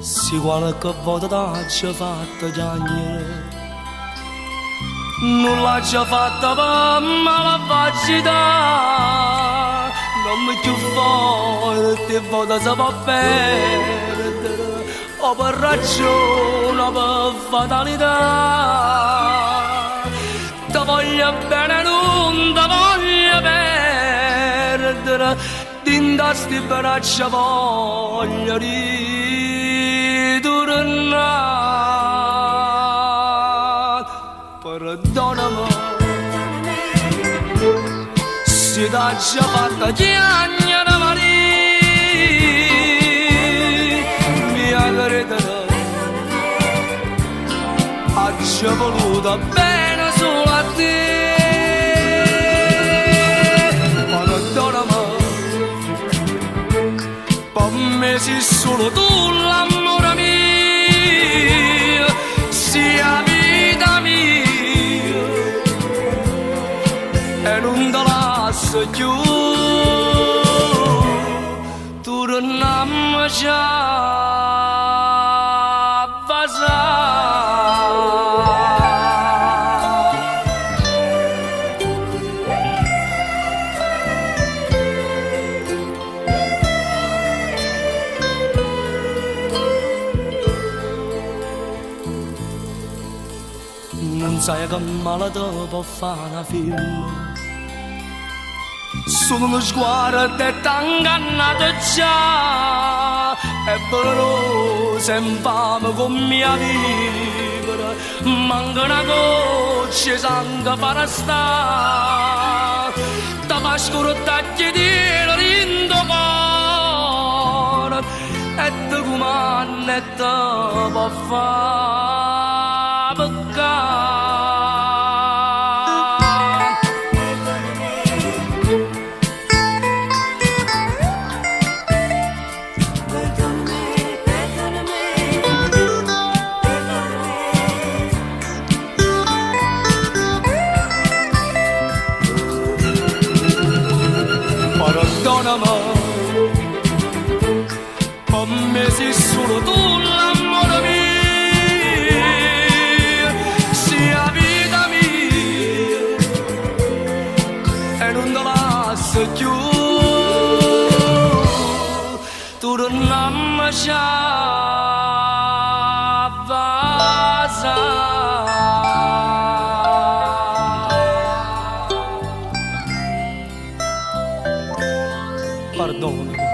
Si qualche volta t'aggio fatto chiagnere, Nun l'aggio fatta pe' malvagità, N'ommo cchiù forte 'e vote se po' perdere, O pe' ragione o pe' fatalità. Te voglio bene, nun te voglio perdere, Dint' 'a 'sti braccia voglio riturnà. Perdonami si t'aggio fatta chiagnere Marì, m'he 'a credere, aggio voluto bene solo a te. Perdonami, pe' me si solo tu l'ammore mio, si 'a vita mia, e nun te lasso cchiù, turnammoce a vasà. Nun saje che male te po' fa na femmena, Solo nu sguardo e t'ha 'ngannato già, È velenosa e 'nfame comm' 'a vipera, Manco na goccia 'e sangue fa restà. Te fa scurdà chi tiene dint' 'o core, E te cumanna e te po' fa peccà. Perdonami, pe' me si solo tu l'ammore mio, si 'a vita mia, e nun te lasso cchiù, turnammoce a vasà. Perdonami.